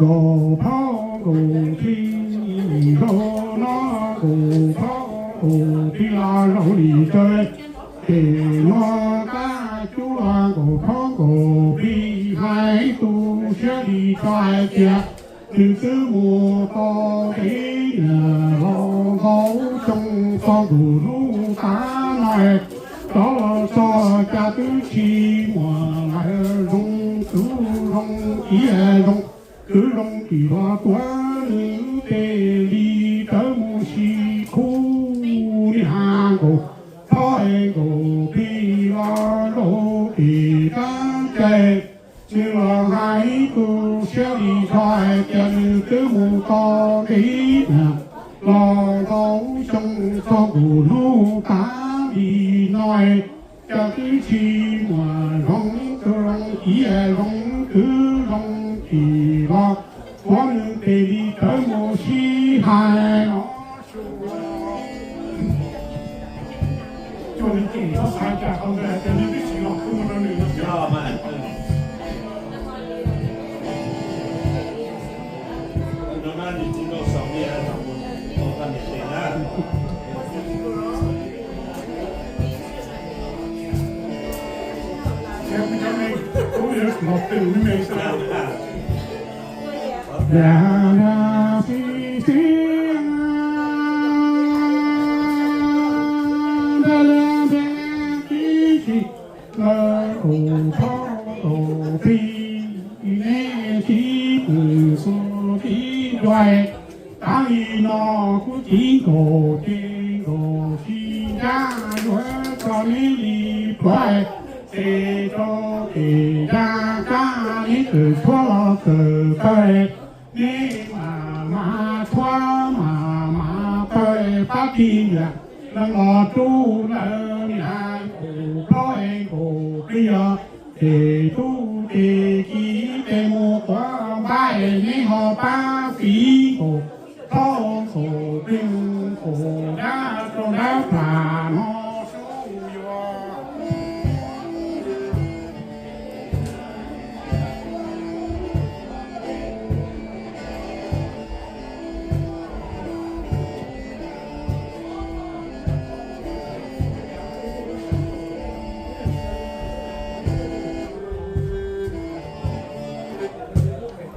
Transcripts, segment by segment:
Kaum phaub kaum plig zaum no, kaum phaub kaum plig los zaum li tsawv. Ces no kab cub los kaum phaub kaum plig hais tus siab li tso hais tias nws twb mus tau peb niam laus nkaus xyoo txog ntua hnub tav no, rov los txog cas twb tsis muaj lawv zoo, tub zoo txiv zoo, kwv zoo tij los tuav nws tes li rawv mus sib khub. Niag kaum phaub kaum plig los zaum tes kab cai, nws los hais tus siab li tso hais tias nws twb mus tau peb niam laus nkaus xyoo txog ntua hnub tav li no, cas twb tsis muaj zoo, tub zoo txiv zoo, kwv zoo tij los tuav nws tes li rawv mus sib hais no. Kaum phaub kaum plig, neb sib pw xu tib ncuav, tav li no kuv txiv nkaus ces nkaus sib ncab yuav tso neb li pluav, ces rau ces ya kab neb txawm tshuab los txawm tawg, neb mam mas tshuab mam mas tawg pab tij liam neeg los rub lawm. Niag kaum phaub kaum plig os, ces tub ces kiv tes mus quav npab, neb ho pab txiv nkaus phaub nkaus plig nkaus dab rau dab plas no.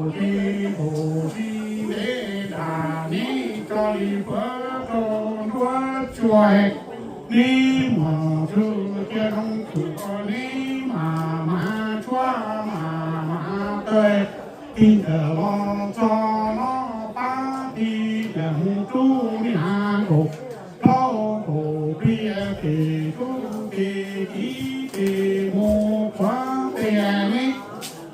nkaus li nkaus li ntev tas neb tso li puav rau nruab tsuas, neb mus tsuj cia zoo tsum neb mas mas tshuab mas mas tawg. Tij ntawm los txog no pab tij ntawm mus rub neb hnav nkaus plaub nkaus pliag ces rub ces kiv ces mus qhuav tias neb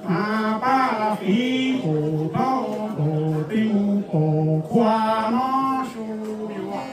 mas pab fiv nkaus plaub nkaus pliag mus pom qhua no su yuav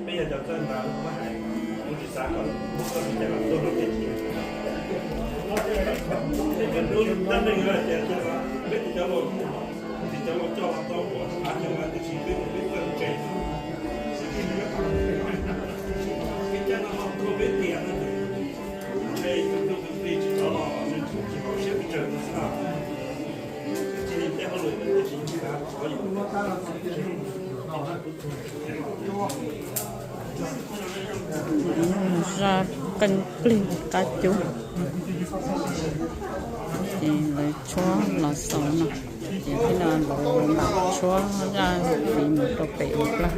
Peb yog cov txawj ntawv muab hais, kuv tsis xav kom muab koj li cas los tuag lub peb tias, peb cov laus, peb cov laus coj los tau ua av ces tiam sis peb, peb txawj ntse, peb caj no ho tuag peb tiam no ces, tus tus plig tsis tau los nws tsis haum siab pes tsawg no xwb. Cia li tej hauj lwm ntawd tsis xav qhov yus. Zaj qeej plig qab cub, ces lawv tshuab los xaus no, ces thiab no lawv mam tshuab zaj fiv mus rau pem ua plag.